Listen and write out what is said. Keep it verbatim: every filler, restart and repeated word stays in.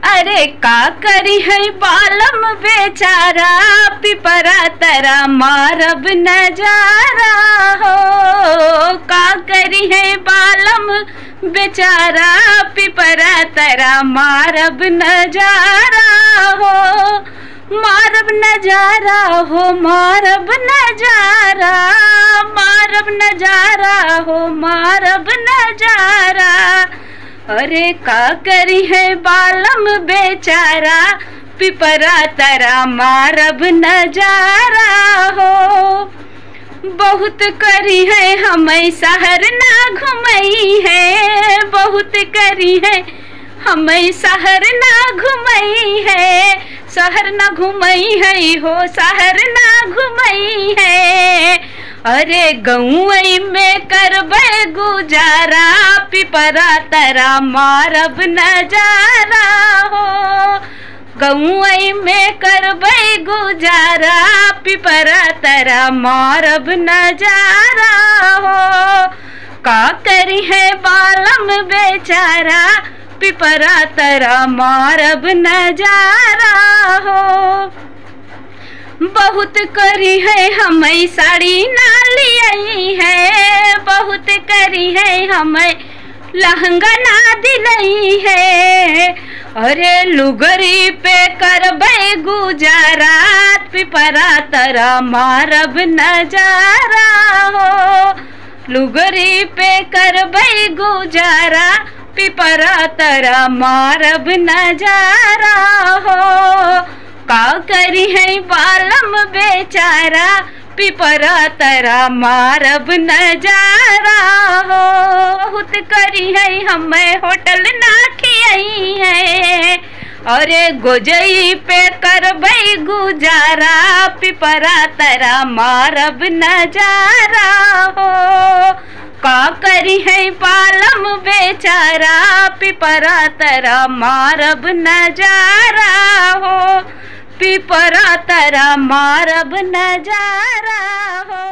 अरे का करिहैं बालम बेचारा, पिपरा तरा मारब नजारा हो। का करिहैं बालम बेचारा, पिपरा तरा मारब नजारा हो। मारब नजारा हो, मारब नजारा, मारब नजारा हो, मारब नजारा। अरे का करिहैं बालम बेचारा, पिपरा तरा मारब नजारा हो। बहुत करिहैं हमैं सहर ना घुमइहैं, बहुत करिहैं हमैं सहर ना घुमइहैं, सहर ना घुमइहैं हो, सहर ना घुमइहैं। अरे गउँवै में करबै गुजारा, पिपरा तरा मारब नजारा हो। गउँवै में करबै गुजारा, पिपरा तरा मारब नजारा हो। का करिहैं बालम बेचारा, पिपरा तरा मारब नजारा हो। बहुत करिहैं हमैं साड़ी ना लियइहैं, बहुत करिहैं हमैं लहंगा ना दिलइहैं। अरे लुगरी पे करबै गुजारा, पिपरा तरा मारब नजारा हो। लुगरी पे करबै गुजारा, पिपरा तरा मारब नजारा हो। का करिहैं बालम बेचारा, पिपरा तरा मारब नजारा हो। बहुत करिहैं हमैं होटल ना खियइहैं, अरे गोजई पे करबै गुजारा, पिपरा तरा मारब नजारा हो। का करिहैं बालम बेचारा, पिपरा तरा मारब नजारा हो। पिपरा तरा मारब नजारा हो।